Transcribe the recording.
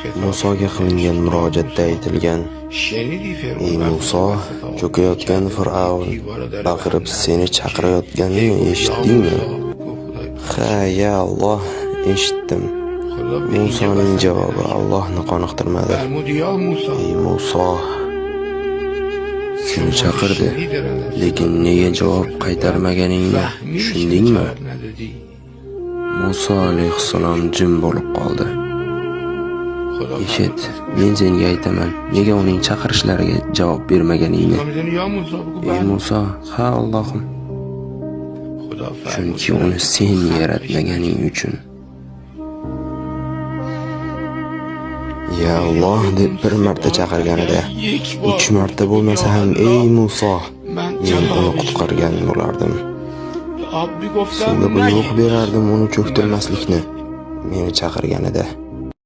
Musoga qilingan murojaatda aytilgan: "Ey Muso, cho'kayotgan Fir'avn baqirib seni chaqirayotganini eshitdingmi?" "Ha, ya Alloh, eshitdim." Musoning javobi Allohni qoniqtirmadi. "Ey Muso, seni chaqirdi, lekin nega javob qaytarmaganingni tushundingmi?" Muso alayhissalom jim bo'lib qoldi. "Eshit, men senga aytaman, nega uning chaqirishlariga javob bermaganingni." "Ey Muso, ha Allohim." "Chunki uni sen yaratmaganing uchun." "Ya Alloh" deb bir marta chaqirganida, 3 marta bo'lmasa ham "Ey Muso", men uni qutqargan bo'lardim. Suvga buyruq berardim uni cho'ktirmaslikni, meni chaqirganida.